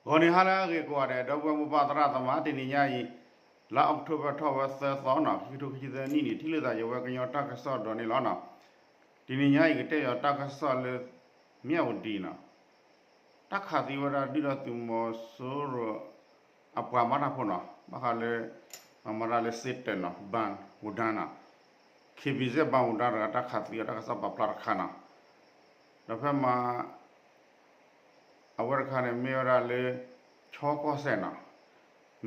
ဂီၤနံၤဟါလၢအဂ့ၤကိးဂၤဒဲး ဒီပုၢ်ဝဲၢ်မိၢ်ပၢ်သရၣ်သမါ တနံၤညါအံၤ လါအီးကထိဘၢၣ်ထီၣ်ဝဲသၢသီနီၤ ခံကထိခံဆံသၢနံၣ်န့ၣ် ထံၣ်လိာ်သးယဝဲကညီတၢ်ကစီၣ်ဒီးန့ၣ်လီၤနီၤ. တနံၤညါအံၤကတဲယၤတၢ်ကစီၣ်လၢ မၠၣ်ဝတံၤနီၤ တၢ်ခးသံဝဲဒၣ်ဒုၣ်ဒါသုးမီၤစိရိၤ အပှၤမၤတၢ်ဖိနီၤ ဘၣ်ဃးလၢ မၤမၤတၢ်လၢစ့တၢးနီၤ ဘၣ်ဝူၤဒၣ်နီၤ ခ့ဘံၣ်စဲၣ် ဘၣ်ဝူၤဒၣ်တဂၤ တၢ်ခးသံဝဲတၢ်ကစီၣ်ပာ်ဖျါတခါနီၤ ဒီးဖဲမၤ အဝဲတခါန့ၣ် မ့ၢ်ဝဲဒၣ်လၢ ဆီကီၢ်စဲၣ်နီၤ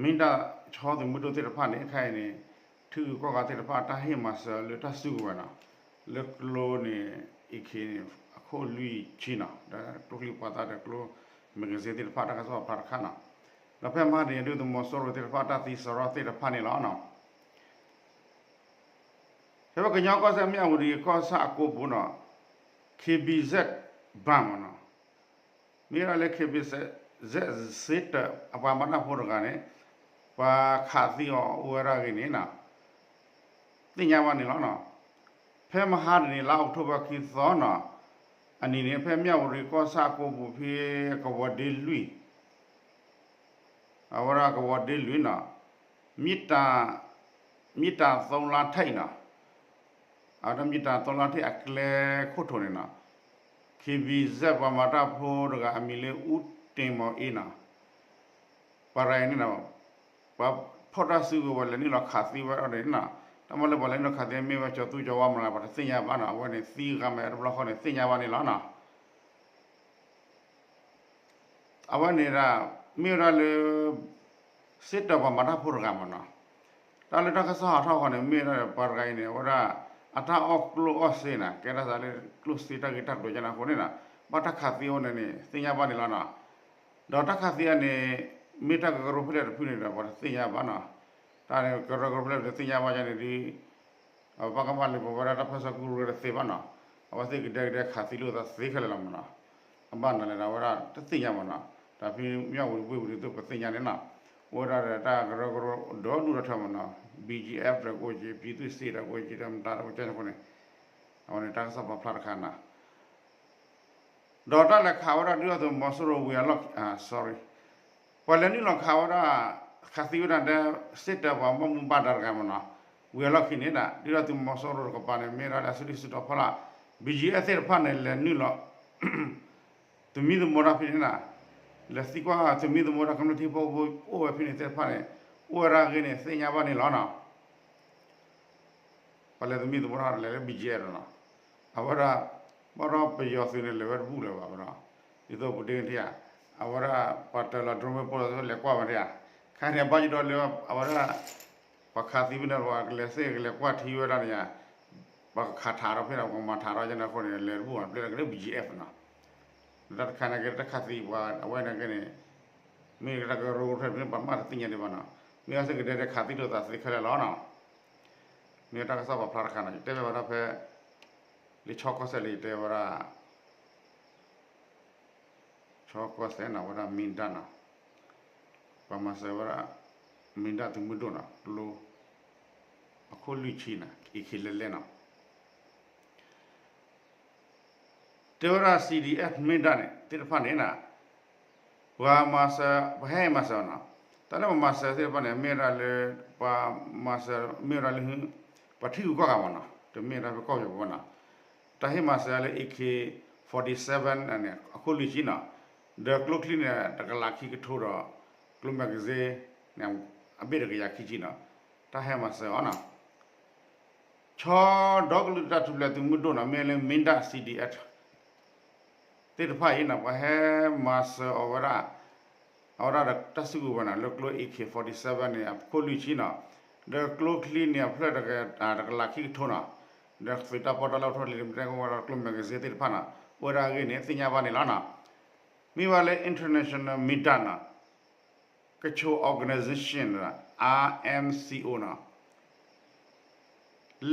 မ့ၢ်ဒၣ်ဆီသုးမုၢ်ဒိၣ်သ့ၣ်တဖၣ်န့ၣ် ခဲအံၤန့ၣ် ထံဂုၤကီၢ်ဂၤသ့ၣ်တဖၣ် တၢ်ဟ့ၣ်မၤစၢၤလၢတၢ်စုကဝဲၤနီၤ လၢကျိန့ၣ် အ့ၣ်ခ့န့ၣ် အခိၣ်လွံၢ်ဆံနီၤ ဒီးကျိချံပှၤသၣ်ဒီးကျိ magazine သ့ၣ်တဖၣ် တၢ်ကစီၣ်ပာ်ဖျါတခါနီၤ ဒီးဖဲမဟါတနံၤ ဒုၣ်ဒါသုးမီၤစိရိၤသ့ၣ်တဖၣ် တၢ်သံစရီသ့ၣ်တဖၣ်န့ၣ်လီၤနီၤ ဖဲပကညီကီၢ်စဲၣ် မၠၣ်ဝတံၤကီၢ်ဆၣ်အကိပူၤနီၤ ခ့ဘံၣ်စဲၣ် ဘၣ်မးနီၤ မ့ၢ်ဝဲဒၣ်လၢ ခ့ဘံၣ်စဲၣ် စ့တၢး အပှၤမၤတၢ်ဖိတဂၤန့ၣ် ပှၤခးသံအီၤအိၣ်ဝဲဒၣ်ဂ့ၤန့ၣ်နီၤ သ့ၣ်ညါဘၣ်န့ၣ်လီၤနီၤ. ဖဲမဟါတနံၤ လါအီးကထိဘၢၣ်ခံသီနီၤ အနံၤန့ၣ် ဖဲမၠၣ်ဝတံၤကီၢ်ဆၣ်အကိပူၤဖဲကဝီၤဒ့လွံၢ် အဝဲဒၣ်ကဝီၤဒ့လွံၢ်နီၤ မ့ၢ်တၢ် မ့ၢ်တၢ်သိလါထၢၣ်အံၤနီၤ အဝဲဒၣ်မ့ၢ်တၢ်သိလါထၢၣ်အကျဲခိၣ်ထိးန့ၣ်နီၤ ခ့ဘံၣ်စဲၣ် ပှၤမၤတၢ်ဖိတဂၤ အမံၤလၢအူတ့ၢ်မီၤအ့နီၤ ပှၤတဂၤအံၤန့ၣ်နီၤ ပှၤဖီၣ်တၢ်စုကဝဲၤ လဲၤနုာ်လီၤခးသံဝဲဒၣ်န့ၣ်နီၤ တၢ်မၤလၢပှၤလဲၤနုာ်လီၤခးသံ မ့ၢ်ဝဲကၠီၤသူကၠီၤဝါမတၤ ပှၤတသ့ၣ်ညါဘၣ်နီၤ အဝဲန့ၣ်သံဂၤမးတဘျီဃီန့ၣ် သ့ၣ်ညါဘၣ်န့ၣ်လီၤနီၤ. အဝဲန့ၣ်ဒၣ် မ့ၢ်ဝဲဒၣ်လၢ စ့တၢးပှၤမၤတၢ်ဖိတဂၤမးနီၤ. တၢ်လၢတၢ်ကစီၣ်ဟးထီၣ်ဃီန့ၣ် မ့ၢ်ဝဲဒၣ်ပှၤတဂၤအံၤန့ၣ် အဝဲဒၣ် အတၢ်အီၣ်ကျိၣ်အီၣ်စ့နီၤ ကဲထီၣ်သးလၢကျိၣ်စ့တၢ်ဂ့ၢ်တၢ်ကျိၤကန့ၣ်အဃိန့ၣ်နီၤ ဘၣ်တၢ်ခးသံအိၣ်န့ၣ်န့ၣ် သ့ၣ်ညါဘၣ်န့ၣ်လီၤနီၤ. ဒီးတၢ်ခးသံအန့ၣ် မ့ၢ်တၢ်ကရၢကရိဖဲလဲၣ်တဖုန့ၣ်ဒီး ပှၤတသ့ၣ်ညါဘၣ်နီၤ. တၢ်ကရၢကရိဖဲလဲၣ်တသ့ၣ်ညါဘၣ်ယၤန့ၣ်ဒီး အဘၣ်ကမၣ်လၢပဝဲဒၣ်တၢ်ပၢဆှၢကရူၢ်တသ့ဘၣ်နီၤ. အဝဲသ့ၣ်ကဒဲကဒဲခးသံလိာ်သးသ့ခဲလၢာ်လီၤမးနီၤ. အဘၣ်နၤလဲၣ်ဒီး အဝဲဒၣ်တသ့ၣ်ညါမးနီၤ. တၢ်ဖဲမၠၣ်ဝတံၤဝ့ၢ်ပူၤဒ်သိးပသ့ၣ်ညါန့ၣ်နီၤ. အိၣ်ဝဲဒၣ်ဒီးတၢ်ကရၢကရိဒီဒူၣ်ဒီထၢမးနီၤ. BGF ဒီးကအိၣ်က့ၤ ပြည်သူ့စစ် ဒီးကအိၣ်က့ၤ ဒီးမတၤဒီးကဲန့ၣ်အဃိန့ၣ် အဝဲန့ၣ်တၢ်ကစီၣ်ပာ်ဖျါတခါနီၤ. ဒီးတၢ်လဲၤခးဝဲဒၣ်ဒုၣ်ဒါသုးမီၤစိရိၤဝံၤအလီၢ်ခံ sorry ပှၤလဲၤနုာ်လီၤခးဝဲဒၣ် ခးသံဝဲဒၣ်ဒီး စ့တၢးပှၤဘၣ်မူဘၣ်ဒါတဂၤမးနီၤ. ဝံၤအလီၢ်ခံန့ၣ်ဒၣ် ဒုၣ်ဒါသုးမီၤစိရိၤတကပၤန့ၣ် မ့ၢ်ဝဲဒၣ်လၢအစုဒုၣ်စုတီၤဖီလာ် BGF သ့ၣ်တဖၣ်န့ၣ် လဲၤနုာ်လီၤ သမံသမိးတၢ်ဖဲန့ၣ်နီၤ. လဲၤသံကွၢ်သမံသမိးတၢ် ကမျၢၢ်ထံဖိကီၢ်ဖိအိၣ်ဝဲဖဲန့ၣ်သ့ၣ်တဖၣ်န့ၣ် အိၣ်ဝဲဒၣ်အဂ့ၢ်န့ၣ် သ့ၣ်ညါဘၣ်န့ၣ်လီၤနီၤ. ပှၤလဲၤသမံသမိးတၢ်လဲၤလၢ BGF ဒီးနီၤ. အဝဲဒၣ် ဘၣ်ဒီးပယီၤသုးန့ၣ် လဲၤဝဲတဘူၣ်လၢၤဘၣ်နီၤ. ဒ်သိးပူၤတ့ၢ်ထံၣ်ဧါ အဝဲဒၣ် ပှၤတၢၤလီၤ drone ဝဲပိၢ်လီၤ လဲၤကွၢ်ဝဲထံၣ်ဧါ. ခဲန့ၣ် ဘၣ်ယိၣ်ဒီးလၢ အဝဲဒၣ် ပှၤခးသံဖဲန့ၣ် ပှၤကလဲၤသ့ၣ်ကလဲၤကွၢ်ထံဝဲဒၣ်န့ၣ်ဧါ ပှၤကခးထးထီၣ်ဖဲန့ၣ် ပှၤမၤထးထီၣ်ယဲန့ၣ်အဃိန့ၣ် လဲၤတဘူၣ်ဘၣ် ပျဲလၢကဒဲ BGF နီၤ. တၢ်တခါန့ၣ်က့ တၢ်ခးသံပှၤအဝဲန့ၣ်က့န့ၣ် မ့ၢ်ကတၢ်ကရၢကရိဖဲန့ၣ် ပှၤမၤတသ့ၣ်ညါဒံးဘၣ်နီၤ. မ့ၢ်အစ့ၢ်ကဒဲးဒဲးခးသံလိာ်သးသ့ခဲလၢာ်လီၤနီၤ. မ့ၢ်တၢ်ကစီၣ်ပာ်ဖျါတခါနီၤ ယတဲဘၣ်ဝဲဒၣ်ဖဲ လၢဆီကီၢ်စဲၣ်လၢယတဲဝဲဒၣ် ဆီကီၢ်စဲၣ်နီၤ ဝဲဒၣ်မ့ၢ်ဒၣ်နီၤ ပှၤမၤစၢၤဝဲဒၣ် မ့ၢ်ဒၣ်သုးမုၢ်ဒိၣ်နီၤ ကျိ အခိၣ်လွံၢ်ဆံနီၤ အ့ၣ်ခ့လဲလဲနီၤ တဲဝဲဒၣ် CDF မ့ၢ်ဒၣ်န့ၣ် သ့ၣ်တဖၣ်န့ၣ်နီၤ ပှၤမၤစၢၤ ပှၤဟဲမၤစၢၤနီၤ တၢ်လၢပှၤမၤစၢၤသ့ၣ်တဖၣ်န့ၣ် မ့ၢ်ဝဲဒၣ်လၢ ပှၤမၤစၢၤ မ့ၢ်ဝဲဒၣ်လၢ ပှၤထံဂုၤကီၢ်ဂၤမးနီၤ တမ့ၢ်ဒၣ်ဖဲကီၢ်ပယီၤပူၤဘၣ်နီၤ တၢ်ဟ့ၣ်မၤစၢၤလၢ AK forty-seven န့ၣ် အခိၣ်လွံၢ်ဆံနီၤ ဒီးကျိချံန့ၣ် တကလးခံကထိဒီး ကျိ magazine န့ၣ် အဘ့ၣ်တကယၤခံဆံနီၤ တၢ်ဟဲမၤစၢၤအီၤနီၤ ဆီဒီကလုာ်တၢ်ထူၣ်ဖျဲးသုးမုၢ်ဒိၣ်နီၤ မ့ၢ်လၢမ့ၢ်ဒၣ် CDF သ့ၣ်တဖၣ်အံၤနီၤ ပှၤဟဲမၤစၢၤအီၤဝဲဒၣ် အဝဲဒၣ်ဒီးတၢ်စုကဝဲၤနီၤ လၢကျိ AK forty-seven န့ၣ် အခိၣ်လွံၢ်ဆံနီၤ ဒီးကျိချံန့ၣ် အဖျၢၣ်တက တကလးခံကထိနီၤ ဒီးသုးတၢ်ပီးတၢ်လီအိၣ်ထီၣ်လံ မ့ၢ်တဲကဝဲဒၣ်ကျိ magazine သ့ၣ်တဖၣ်နီၤ အိၣ်ဝဲဒၣ်အဂ့ၢ်န့ၣ် သ့ၣ်ညါဘၣ်န့ၣ်လီၤနီၤ မ့ၢ်ဝဲလၢ international media နီၤ ကဆိၣ် organization နီၤ IMCO နီၤ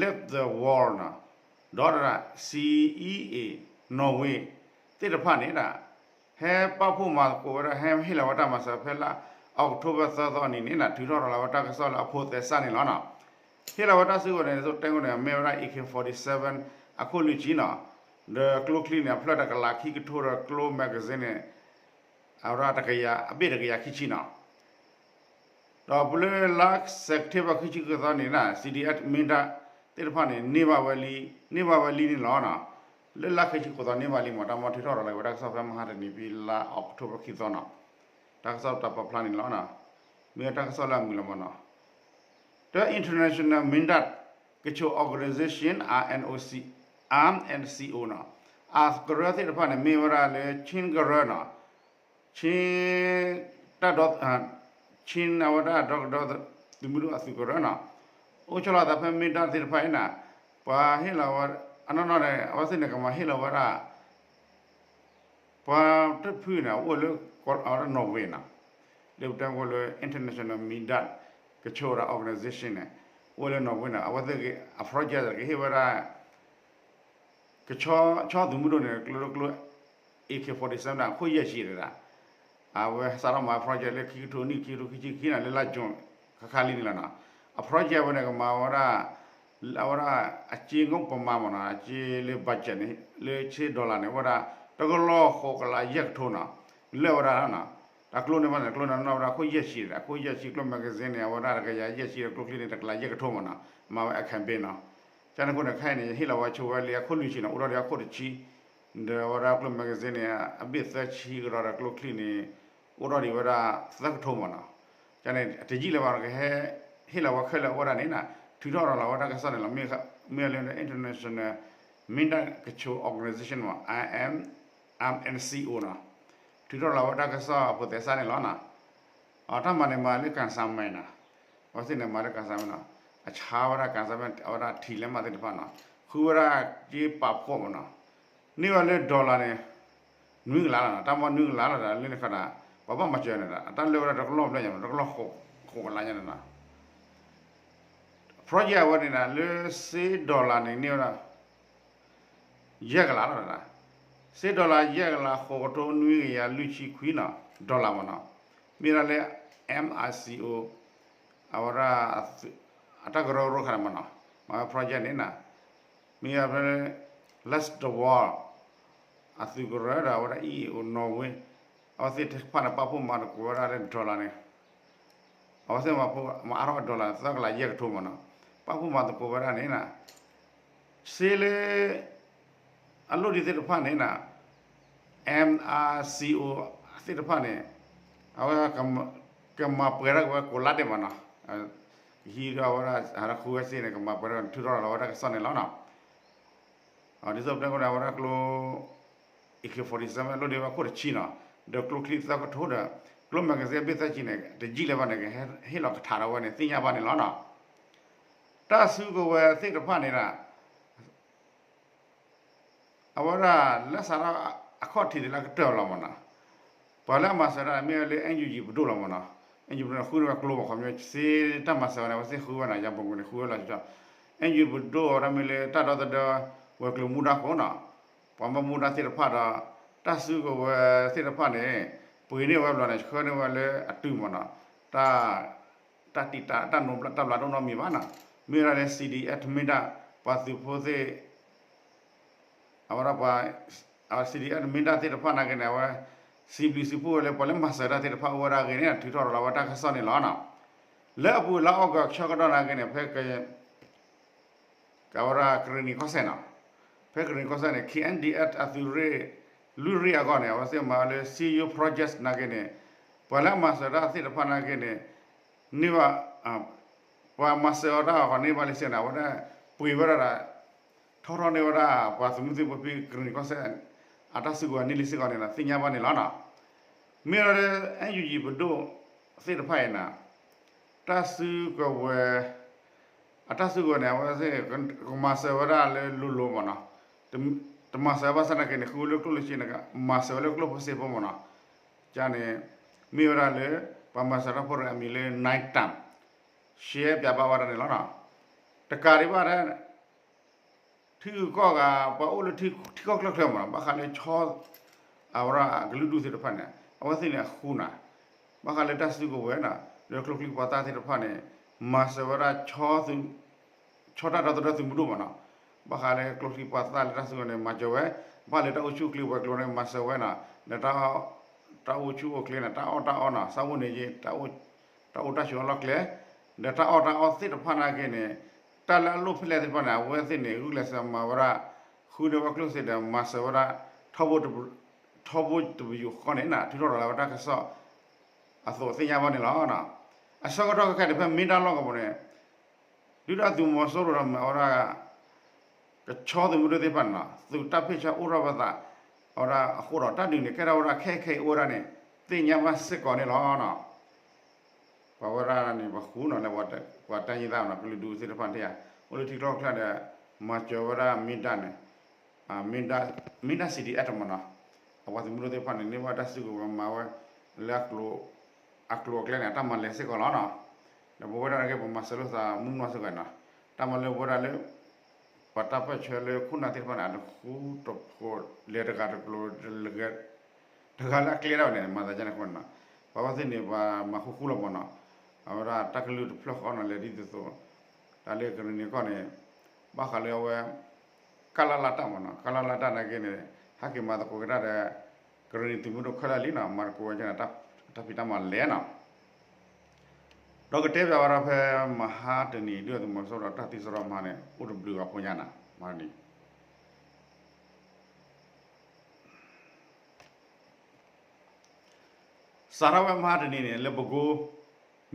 Leave the World နီၤ ဒီးတဒၣ် CEA Norway သ့ၣ်တဖၣ်န့ၣ်ဒၣ် ဟဲပာ်ဖှိၣ်မၤသကိးဝဲဒၣ် ဟဲဟ့ၣ်လီၤဝဲတၢ်မၤစၢၤဖဲလါအီးကထိဘၢၣ်သၢသီအနံၤန့ၣ်နီၤ ထုးထီၣ်ထီၣ်လီၤဝဲတၢ်ကစီၣ်လၢအဖိးသဲစးန့ၣ်လီၤနီၤ ဟ့ၣ်လီၤဝဲတၢ်စုကဝဲၤန့ၣ် ဒ်သိးတဲဝဲန့ၣ် မ့ၢ်ဝဲဒၣ် AK forty-seven အခိၣ်လွံၢ်ဆံနီၤ ဒီးကျိချံန့ၣ် အဖျၢၣ်တကလးခံကထိဒီးကျိ magazine န့ၣ် အဝဲဒၣ်တကယၤ အဘ့ၣ်တကယၤခံဆံနီၤ. ဒီးပူၤလၢလါစဲးပထ့ဘၢၣ်ခံဆံဃုသီန့ၣ် CDF Mindat သ့ၣ်တဖၣ်န့ၣ် န့ၢ်ဘၣ်ဝဲလံ န့ၢ်ဘၣ်ဝဲလံန့ၣ်လီၤနီၤ. လၢလါခံဆံဃုသီန့ၢ်ဘၣ်လံမး တၢ်မ့ၢ်ထုးထီၣ်ရၤလီၤဝဲတၢ်ကစီၣ်ဖဲမဟါတနံၤဖဲလါအီးကထိဘၢၣ်ခံသီနီၤ. တၢ်ကစီၣ်တၢ်ပာ်ဖျါန့ၣ်လီၤ. မ့ၢ်တၢ်ကစီၣ်လၢအမုာ်လီၤမးနီၤ. ဒီး International Mindat Control Organization, RNOC, RNCO နီၤ, အကရၢသ့ၣ်တဖၣ်န့ၣ် မ့ၢ်ဝဲဒၣ်လၢ Chin ကရၢနီၤ, Chin တၢ်ဒီ Chin အဝဲဒၣ်ဒီကဒီသုးမုၢ်ဒိၣ်အသုးကရၢနီၤ, အိၣ်ဆီလီၤသးဖဲ Mindat သ့ၣ်တဖၣ်အံၤနီၤ, ပှၤဟ့ၣ်လီၤဝဲ အနီၢ်နီၢ်န့ၣ် အဝဲသ့ၣ်န့ၣ် ကမၤဟ့ၣ်လီၤဝဲဒၣ် ပှၤတဖုန့ၣ် အိၣ်လၢ အဝဲဒၣ် Norway နီၤ, လၢပတဲကိးလၢ International Mindat Control Organization န့ၣ် အိၣ်လၢ Norway နီၤ, အဝဲသ့ၣ်အ project ကဟ့ၣ်ဝဲဒၣ် ကဆီ ဆီသုးမုၢ်ဒိၣ်န့ၣ် ကျိကျိ AK forty-seven ဒၣ် အခိၣ်ယဲၢ်ဆံတဒၣ်, အဝဲစးထီၣ်မၤ project လၢခံကထိနံၣ် ခံကထိခံဆံခံန့ၣ် လၢလါ June ခါခါလံန့ၣ်လီၤနီၤ. အ project ဝဲန့ၣ် ကမၤဝဲဒၣ် အဝဲဒၣ်အစ့ငိၣ်ပမၤမးနီၤ, အစ့လၢ budget န့ၣ် လၢစ့ dollar န့ၣ် အိၣ်ဝဲဒၣ် တကလီၢ်ဃိးကလးယဲၢ်ကထိနီၤ, လၢဝဲဒၣ်နီၤ. တၢ်ကျိန့ၣ်ဘၣ်န့ၣ် ကျိန့ၣ်နီၢ်ဝဲဒၣ်ခိၣ်ယဲၢ်ဆံဒီး ခိၣ်ယဲၢ်ဆံ ကျိ magazine န့ၣ် အဝဲဒၣ်တကယၤယဲၢ်ဆံဒီး ကျိချံန့ၣ် တကလးယဲၢ်ကထိမးနီၤ, မၤဝဲအ campaign နီၤ. ကန့ၣ်အဃိန့ၣ် ခဲအံၤန့ၣ် ယဟ့ၣ်လီၤဝဲဆိဝဲလၢအခိၣ်လွံၢ်ဆံနီၤ, အိၣ်ထီၣ်ဒီးအခိၣ်တဆံ ဒီးအဝဲဒၣ်ကျိ magazine န့ၣ် အဘ့ၣ်သၢဆံကဒီးဒီးကျိချံန့ၣ် အိၣ်ထီၣ်ဒံးဝဲဒၣ်သၢကထိမးနီၤ. ကန့ၣ် တယံာ်လၢၤဘၣ် ကဟဲဟ့ၣ်လီၤဝဲခဲလၢာ်အဝဲဒၣ်န့ၣ်နီၤ, ထုးထီၣ်ရၤလီၤဝဲတၢ်ကစီၣ်န့ၣ်လီၤ. မ့ၢ်လၢ International Mindat Control Organization မး IM, IMNCO နီၤ, ထုးထီၣ်ရၤလီၤဝဲတၢ်ကစီၣ်အဖိးသဲစးန့ၣ်လီၤနီၤ. အတၢ်မၤန့ၣ်မၤလၢ ကၣ်စၣ်မဲနီၤ, အဝဲသ့ၣ်န့ၣ်မၤလၢ ကၣ်စၣ်မဲနီၤ, အဆါဝဲဒၣ် ကၣ်စၣ်မဲ အဝဲဒၣ်ထံးလဲမးသ့ၣ်တဖၣ်နီၤ, ဃုဝဲဒၣ်က့ပာ်ဖှိၣ်မးနီၤ, န့ၢ်ဝဲလၢ dollar န့ၣ် နွံကလးလီၤနီၤ, တၢ်မ့ၢ်နွံကလးလီၤဒီးလၢနခီဒၣ် ပှၤဘၣ်မၤစၢၤန့ၣ်ဒီး အတၢ်လၢဝဲဒၣ်တကလီၢ်ဘျဲၣ်ညါနီၤ, တကလီၢ်ဃိးကလးညါန့ၣ်နီၤ. project အဝဲန့ၣ်ဒီး လၢစ့ dollar န့ၣ် န့ၢ်ဝဲဒၣ် ယဲၢ်ကလးလီၤဒီး, စ့ dollar ယဲၢ်ကလး ဃိးကထိနွံကယၤလွံၢ်ဆံခွံနီၤ, dollar မးနီၤ, မ့ၢ်ဒၣ်လၢ MICO အဝဲဒၣ် အတၢ်ကရၢကရိခါန့ၣ်မးနီၤ, မၤဝဲ project န့ၣ်နီၤ, မ့ၢ်ဒၣ်ဖဲ Last the World အသုးကရၢဒီး အဝဲဒၣ် EU Norway အဝဲသ့ၣ်တဖၣ်န့ၣ် ပာ်ဖှိၣ်မၤသကိးဝဲဒၣ်လၢ dollar န့ၣ် အဝဲသ့ၣ်မၤဖှိၣ်မၤအါထီၣ် dollar သၢကလးယဲၢ်ကထိမးနီၤ, ပာ်ဖှိၣ်မၤသကိးဝဲဒၣ်န့ၣ်နီၤ, စ့လၢ အလိၣ်ဒံးသ့ၣ်တဖၣ်န့ၣ်နီၤ, MICO သ့ၣ်တဖၣ်န့ၣ် အဝဲ ကမၤပှဲၤထီၣ်က့ၤဝဲကိးလါဒဲးမးနီၤ, ကဟံးဒီးအဝဲဒၣ် ဟးဃုဝဲစ့န့ၣ် ကမၤပှဲၤထီၣ် ထုးထီၣ်ရၤလီၤဝဲတၢ်ကစီၣ်န့ၣ်လီၤနီၤ. ဒ်သိးပတဲဃိန့ၣ် အဝဲဒၣ်ကျိ AK forty-seven အလိၣ်ဒံးဝဲခိၣ်တဆံနီၤ, ဒီးကျိချံသၢကထိဒီး ကျိ magazine ဘ့ၣ်သၢဆံန့ၣ် တယံာ်လၢၤဘၣ်န့ၣ် ကဟဲဟ့ၣ်လီၤကထးဒီးဝဲန့ၣ် သ့ၣ်ညါဘၣ်န့ၣ်လီၤနီၤ. တၢ်စုကဝဲၤသ့ၣ်တဖၣ်န့ၣ်ဒီး အဝဲဒၣ်လၢစးထီၣ်အခီၣ်ထံးန့ၣ်လၢအကတၢၢ်လီၤမးနီၤ, ပှၤလၢအမၤစၢၤတၢ်န့ၣ် မ့ၢ်ဝဲလၢ NUG ပဒိၣ်လီၤမးနီၤ, NUG ပဒိၣ်န့ၣ် ဃုန့ၢ်ဝဲကျိမး ခီပညီ စ့တၢ်မၤစၢၤဝဲန့ၣ် အဝဲသ့ၣ်ဃုဝဲနီၤ, ယၤဘိးကွဲန့ၣ် ဃုဝဲလီၤဆီ NUG ပဒိၣ်အဝဲဒၣ်မ့ၢ်လၢတၢ်ဒီသဒၢ ဝဲၤကျိၤမူဒါခိၣ်နီၤ, ပှၤဘၣ်မူဒါသ့ၣ်တဖၣ်ဒီး တၢ်စုကဝဲၤသ့ၣ်တဖၣ်န့ၣ် ပှ့ၤန့ၢ်ဝဲဘျီန့ၣ် ဆှၢန့ၢ်ဝဲလၢအတုၤမးနီၤ, တၢ် တၢ်တံာ်တာ် တၢ်နိးဘျး တၢ်ဘျးဒိၣ်နီတမံၤဘၣ်နီၤ, မ့ၢ်ဝဲဒၣ်လၢ CDF မ့ၢ်ဒၣ် ပှၤသုးဖိသ့ၣ် အဝဲဒၣ်ပှၤ CDF မ့ၢ်ဒၣ်သ့ၣ်တဖၣ်နာ်က့န့ၣ် အဝဲ စံးဘျုးစံးဖှိၣ်ဝဲလၢ ပှၤလၢမၤစၢၤတၢ်သ့ၣ်တဖၣ်အိၣ်ဝဲဒၣ်အဂ့ၢ်န့ၣ် ထုးထီၣ်ရၤလီၤဝဲတၢ်ကစီၣ်န့ၣ်လီၤနီၤ. လၢအပူၤလါအီကူးဆၢကတီၢ်နာ်က့န့ၣ် ဖဲ ကဝဲဒၣ်ကရ့ၣ်နံၤကီၢ်စဲၣ်နီၤ, ဖဲကရ့ၣ်နံၤကီၢ်စဲၣ်န့ၣ် KNDF အသုးရ့ၣ် လွံၢ်ရ့ၣ်အဂီၢ်န့ၣ် အဝဲသ့ၣ်မၤဝဲလၢ Sea Youth Project နာ်က့န့ၣ် ပှၤလၢအမၤစၢၤတၢ်သ့ၣ်တဖၣ်နာ်က့န့ၣ် န့ၢ်ဘၣ် ပှၤမၤစၢၤအီၤတၢ်အဂီၢ်န့ၢ်ဘၣ်လံစ့ၢ်န့ၣ် အဝဲဒၣ်ပှ့ၤဝဲဒၣ်ဒီး ထီထီၣ်န့ၢ်ဝဲဒၣ် ပှၤသုးမုၢ်သံၣ်ဘိဖဲကရ့ၣ်နံၤကီၢ်စဲၣ် အတၢ်စုကဝဲၤန့ၢ်လံစ့ၢ်ကီးန့ၣ်ဒီး သ့ၣ်ညါဘၣ်န့ၣ်လီၤနီၤ. မ့ၢ်ဝဲလၢ NUG ပဒိၣ်သ့ၣ်တဖၣ်အံၤန့ၣ် တၢ်စုကဝဲၤ အတၢ်စုကဝဲၤန့ၣ် အဝဲသ့ၣ်ကမၤစၢၤဝဲဒၣ်လၢလိၤလိၤမးနီၤ, တမၤစၢၤဘၣ်ဆၣ်နာ်က့န့ၣ် ဃုဝဲလၢကျိၣ်လၢစ့န့ၣ် မၤစၢၤဝဲလၢကျိၣ်ဖိစ့ဖိမးနီၤ, ကန့ၣ် မ့ၢ်ဝဲဒၣ်လၢ ပှၤမၤစၢၤတၢ်ဖိတဂၤအမံၤလၢ နၢၢ်တၢၣ် ရှဲပၠးဘၣ်ဝဲဒၣ်န့ၣ်လီၤနီၤ. တကးဒံးဘၣ်ဒၣ် ထံဂုၤကီၢ်ဂၤ ပှၤအိၣ်လၢထံကီၢ်ချၢချၢမးနီၤ ဘၣ်ဃးလၢဆီ အဝဲဒၣ်အကလုာ်ဒူၣ်သ့ၣ်တဖၣ်န့ၣ် အဝဲသ့ၣ်န့ၣ်အဃိနီၤ, ဘၣ်ဃးလၢတၢ်စုကဝဲၤနီၤ လၢကျိချံမျိာ်သၣ်သ့ၣ်တဖၣ်န့ၣ် မၤစၢၤဝဲဒၣ် ဆီတၢ်ဒီသဒၢသုးမုၢ်ဒိၣ်မးနီၤ, ဘၣ်ဃးလၢကျိချံမျိာ်သၣ်လၢတၢ်စုကဝဲၤန့ၣ် မၤစၢၤဝဲ, ဘၣ်ဃးလၢတၢ်အိၣ်ဆူၣ်အိၣ်ချ့ဝဲၤကျိၤန့ၣ် မၤစၢၤဝဲနီၤ, ဒီးတၢ် တၢ်အိၣ်ဆူၣ်အိၣ်ချ့န့ၣ် တၢ်အီၣ်တၢ်အီနီၤ ဆၣ်ဖိန့ၣ် တၢ်အိၣ်တၢ်ဆိးအလီၢ်ကျဲ, ဒီးတၢ်အီၣ်တၢ်အီသ့ၣ်တဖၣ်နာ်က့န့ၣ် တၢ်လၢအလိၣ်ဖဲလဲၣ်သ့ၣ်တဖၣ်န့ၣ် အဝဲသ့ၣ်န့ၣ် ဂုာ်ကျဲးစၢးမၤဝဲဒၣ် ဃုန့ၢ်ဝဲကျိၣ်စ့ဒီး မၤစၢၤဝဲဒၣ် ထီဘိ ထီဘိတပယူာ်ဃီန့ၣ် ထုးထီၣ်လီၤဝဲတၢ်ကစီၣ် အသိးသ့ၣ်ညါဘၣ်န့ၣ်လီၤ. အဆၢကတီၢ်ခဲအံၤန့ၣ် ဖဲမ့ၢ်တၢ်လီၢ်ကဝီၤပူၤန့ၣ် ဒုၣ်ဒါသုးမီၤစိရိၤဒီးမၤဝဲဒၣ် ကဆီသုးမုၢ်ဒိၣ်သ့ၣ်တဖၣ်န့ၣ်လီၤ သုးတၢ်ဖ့ၣ်ဆၢအိၣ်ထီၣ်ဝဲသး အဝဲဒၣ်အဃိဒီး တၢ်ဒုးန့ၣ် ကဲထီၣ်ဝဲဒၣ်ခဲခဲအံၤအိၣ်ဝဲဒၣ်န့ၣ် သ့ၣ်ညါဘၣ်စ့ၢ်ကီးန့ၣ်လီၤ. ပှၤဝဲဒၣ်န့ၣ် ပှၤဃုနီၤလၢ ပှၤတၢ်ယံသးနီၤ ကလုာ်ဒူၣ်သ့ၣ်တဖၣ်န့ၣ်ဧါ အိၣ်လၢထံချီချၢဒီး မၤစၢၤဝဲဒၣ်မ့ၢ်ဒၣ်န့ၣ် မ့ၢ်ဒၣ် မ့ၢ်ဒၣ် စီၣ်ဒံဢၣ်တမးနီၤ အပှၤသုးမုၢ်ဒိၣ်သ့ၣ်တဖၣ်န့ၣ် န့ၢ်ဘၣ်တၢ်စုကဝဲၤမၤဝဲ လၢ အကျိၤအကျဲန့ၣ် အတၢ်မၤလဲၤစ့ၢ်ကီးလီၤနီၤ. ဒီးပဝဲဒၣ်က့ ပမၤစၢၤလိာ်သးမုၢ်နီၢ်စ့ၢ်ကီးနီၤ တၢ်မၤလၢပဝဲဒၣ်လၢ ပှၤတၢ်ပၢၢ်ဆၢလၢခိၣ်နၢ်သ့ၣ်တဖၣ်န့ၣ် အတဃူတဖိးလဲၤတဂၤတကျိၤ တဂၤလၢအကျဲဒၣ်ဝဲန့ၣ် မၤသးဒ်န့ၣ်အဃိန့ၣ်နီၤ ပှၤဝဲသ့ၣ်န့ၣ် ပှၤမၤဃူဃူလီၤမးနီၤ အဝဲဒၣ်တၢ်ကလုၢ်တဖျၢၣ်ဃီနီၤ လဲၤဒ်သိးသိး တၢ်လၢကရ့ၣ်နံၤကီၢ်န့ၣ် ဘၣ်ဃးလၢအဝဲ ကလလတၢ်မးနီၤ ကလလတၢ်နာ်က့န့ၣ် ဟဲက့ၤမၤသကိးက့ၤတၢ်ဒီး ကရ့ၣ်နံၤသုးမုၢ်ဒိၣ်ခဲလၢာ်လံနီၤ မၤသကိးဝဲကန့ၣ် တၢ်ဖံးတၢ်မၤလဲၤနီၤ ဒီးကတဲဘၣ်ဝဲဒၣ်ဖဲမဟါတနံၤ ဒုၣ်ဒါသုးမီၤစိရိၤဒီးတၢ်သံစရီမဟါန့ၣ် အိၣ်တဘျုးဂၤဖိညါနီၤ မဟါတနံၤ စးထီၣ်ဝဲမဟါတနံၤန့ၣ် လၢပကိ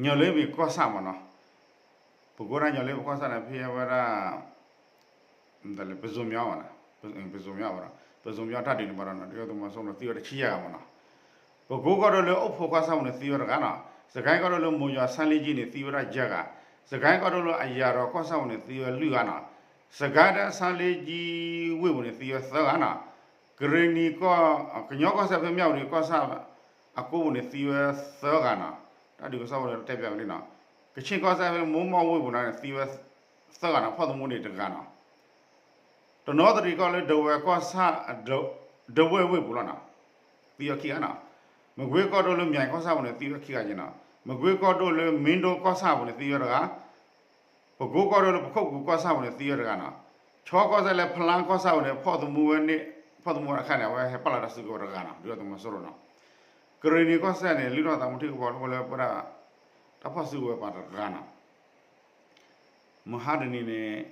ညီလၢမ့ၢ်ကီၢ်ဆၣ်မးနီၤ ပကိတၢ်ညီလၢမ့ၢ်ကီၢ်ဆၣ်န့ၣ် ဖဲဝဲဒၣ် ပဇိၤမီၤမးနီၤ ပဇိၤမီၤဝဲဒီး ပဇိၤမီၤတၢ်ဒုးန့ၣ်ဘၣ်ဒီးနီၤ ဒုၣ်ဒါသုးမီၤစိရိၤန့ၣ် သံဝဲတဆံယဲၢ်ဂၤမးနီၤ ပကိကီၢ်ဒိၣ်လၢအိၣ်ဖှိၣ်ကီၢ်ဆၣ်ပူၤန့ၣ် သံဝဲတဂၤနီၤ စကဲကီၢ်ဒိၣ်လၢမိၤယီၤဆါလ့ကၠံန့ၣ် သံဝဲဒၣ်ယဲၢ်ဂၤ စကဲကီၢ်ဒိၣ်လၢအယၤဒီးကီၢ်ဆၣ်ပူၤန့ၣ် သံဝဲလွံၢ်ဂၤနီၤ စကဲဒၣ်ဆါလ့ကၠံဝ့ၢ်ပူၤန့ၣ် သံဝဲသၢဂၤနီၤ ကရ့ၣ်နံၤကီၢ် ကညီကီၢ်စဲၣ်ဖဲမၠၣ်ဝတံၤကီၢ်ဆၣ် အကိပူၤန့ၣ် သံဝဲသၢဂၤနီၤ တၢ်ဒုးကစီၣ်ဖိန့ၣ်တဲပၠးဝဲလံနီၤ ကခ့ၣ်ကီၢ်စဲၣ်ဖဲမိၢ်မီၢ်ဝ့ၢ်ပူၤန့ၣ် သံဝဲသၢဂၤနီၤ ဖီၣ်သမူန့ၣ်တဂၤနီၤ တနီသရံၣ်ကီၢ်လၢဒဝဲၢ်ကီၢ်ဆၣ် ဒဝဲၢ်ဝ့ၢ်ပူၤလီၤနီၤ သံဝဲခံဂၤနီၤ မကွ့ကီၢ်ဒိၣ်လၢမၠဲၣ်ကီၢ်ဆၣ်ပူၤန့ၣ် သံဝဲခံဂၤက့နီၤ မကွ့ကီၢ်ဒိၣ်လၢမ့ၢ်ဒိကီၢ်ဆၣ်ပူၤန့ၣ် သံဝဲတဂၤ ပကိကီၢ်ဒိၣ်လၢပခိၣ်ကူၤကီၢ်ဆၣ်ပူၤန့ၣ် သံဝဲတဂၤနီၤ ခၠီကီၢ်စဲၣ်လၢဖလါကီၢ်ဆၣ်ပူၤန့ၣ် ဖီၣ်သမူဝဲန့ၣ် ဖီၣ်သမူဝဲတခါန့ၣ် အဝဲဟဲပာ်လီၤတၢ်စုကဝဲၤတဂၤနီၤ ဒုၣ်ဒါသုးမီၤစိရိၤနီၤ ကရ့ၣ်နံၤကီၢ်စဲၣ်န့ၣ် လုၢ်ထီၣ်သးမူထံကပီၤလၢဝဲဒၣ် တၢ်ဖီၣ်စုကဝဲၤပှၤတဂၤနီၤ မဟါတနံၤန့ၣ်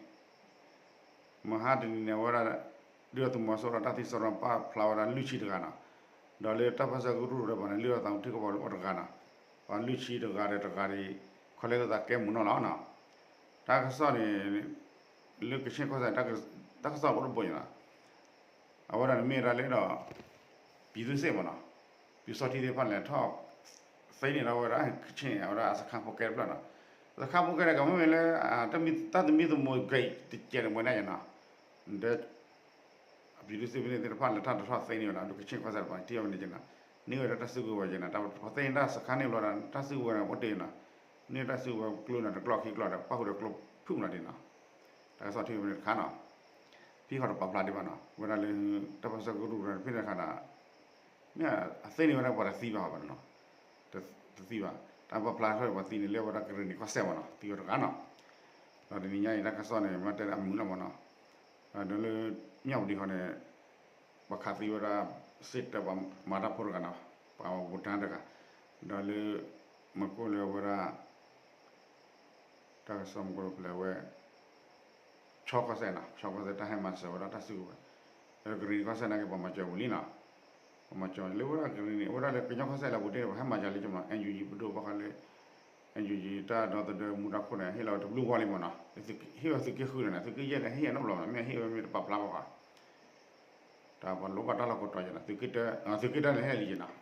မဟါတနံၤန့ၣ် အဝဲဒၣ် ဒုၣ်ဒါသုးမီၤစိရိၤတၢ်သံစရီပာ်ဖျါဝဲဒၣ်လွံၢ်ဆံတဂၤနီၤ ဒီးလၢတၢ်ပၢၢ်ဆၢကရူၢ်တပၤန့ၣ် လုၢ်ထီၣ်သးမူထံကပီၤလၢအိၣ်တဂၤနီၤ ပှၤလွံၢ်ဆံတဂၤဒီးတဂၤဒံး ခီလဲသးကဲမုာ်နီၢ်လီၤနီၤ တၢ်ကစီၣ်န့ၣ် လၢကခ့ၣ်ကီၢ်စဲၣ် တၢ်ကစီၣ်အိၣ်တဘိညါနီၤ အဝဲဒၣ်န့ၣ်မ့ၢ်ဒၣ်လၢဒီး ပြည်သူ့စစ်မးနီၤ ပျူစောထီးသ့ၣ်တဖၣ်လဲၤထီၣ် သ့န့ၣ်ဒီးဝဲဒၣ် ကခ့ၣ်န့ၣ် အဝဲဒၣ်အစခါဖိကဲတဖျၢၣ်နီၤ စခါဖိကဲဒီးကမ့ၢ်မ့ၢ်လၢ တၢ်သမံသမိးဂ့ၤတကဲးန့ၣ်မ့ၢ်ဒၣ်ယနီၤ ဒီး အပြည်သူ့စစ်ဖဲန့ၣ်သ့ၣ်တဖၣ်လဲၤထီၣ်တထီၣ်သ့န့ၣ်ဝဲဒၣ် ဒုးကခ့ၣ်ကီၢ်စဲၣ်တဖၣ်ထံၣ်ဝဲန့ၣ်ကနီၤ န့ၢ်ဝဲဒၣ်တၢ်စုကဝဲၤကနီၤ တၢ်ပသ့န့ၣ်တၢ်စခါန့ၣ်ဘျီဒီး တၢ်စုကဝဲၤန့ၣ်အိၣ်တ့ၢ်နီၤ န့ၢ်တၢ်စုကဝဲၤကျိန့ၣ် တကျီၢ်ခံကျီၢ်ဒီး ပၣ်ဃုာ်ဒီးကျိဖုၣ်မးဒံးနီၤ တၢ်ကစီၣ်ထံၣ်ဝဲန့ၣ်တခါနီၤ ဖံဃီတပာ်ဖျါဒံးဘၣ်နီၤ ဝဲဒၣ်လၢ တၢ်ပၢၢ်ဆၢကရူၢ်တဖဲန့ၣ်တခါဒီး မ့ၢ်အသ့န့ၣ်ဝဲဒၣ်ပှၤတသံဘၣ်ဘၣ်နီၤ တသံဘၣ် တၢ်ပာ်ဖျါထီၣ်ပှၤသံန့ၣ် လၢဝဲဒၣ်ကရ့ၣ်နံၤကီၢ်စဲၣ်မးနီၤ သံဝဲတဂၤနီၤ ဒီးတနံၤညါအံၤတၢ်ကစီၣ်န့ၣ် မ့ၢ်တဲအမုာ်လီၤမးနီၤ ဒီးလၢ မၠၣ်ဝတံၤဃီန့ၣ် ပှၤခးသံဝဲဒၣ် စ့တၢပှၤမၤတၢ်ဖိတဂၤနီၤ ပှၤဝူတၢ်တဂၤ ဒီးလၢ မ့ၢ်ကိၣ်လၢဝဲဒၣ် တၢ်ကစီၣ်မ့ၢ်ကိၣ်လၢပလဲၤဝဲ ခၠီကီၢ်စဲၣ်နီၤ ခၠီကီၢ်စဲၣ်တၢ်ဟဲမၤစၢၤဝဲဒၣ်တၢ်စုကဝဲၤ လၢကရ့ၣ်နံၤကီၢ်စဲၣ်နာ်က့ ပှၤမၤစၢၤဝံၤလံနီၤ ပှၤမၤစၢၤလၢဝဲဒၣ်ကရ့ၣ်နံၤ အဝဲဒၣ်လၢကညီကီၢ်စဲၣ်လၢပူၤတ့ၢ်န့ၣ် ပှၤဟဲမၤစၢၤလံကမနီၤ NUG ပဒိၣ်ဘၣ်ဃးလၢ NUG တၢ်ဒီသဒၢမူဒါခိၣ်န့ၣ် ဟ့ၣ်လီၤတဘျုးဝါလံမနီၤ ဟ့ၣ်ဝဲသုးက့ဃုာ်န့ၣ် သုးက့ယဲၢ်န့ၣ် ဟ့ၣ်အနီတဘျီမနီၤ မ့ၢ်ဟ့ၣ်ဝဲမ့ၢ်တပာ်ဖျါဘၣ်ဃီ တၢ်ပှၤလိၣ်ဘၣ်တၢ်လီၢ်ကိးတီၤယဲနီၤ သုးက့တၢ သုးက့တၢန့ၣ်ဟဲလံယဲနီၤ တၢ်ကစီၣ်ပာ်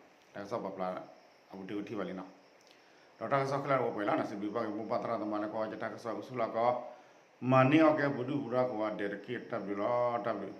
ဖျါ အပူၤတ့ၢ်ဝဲထံၣ်ဘၣ်လံနီၤ ဒီးတၢ်ကစီၣ်ခဲလၢာ်အိၣ်ပှဲၤလီၤနီၤ စံးဘျုးဘၣ်က့ၤမိၢ်ပၢ်သရၣ်သမါလၢကဝီၤကတၢ်ကစီၣ်အိၣ်ဆူၣ်လီၤကီး မၤန့ၢ်အီၣ်ကဲပဒုၣ်ပဒါကိးဂၤဒဲးတက့ၢ် တၢ်ဘျုးလီၤ တၢ်ဘျုး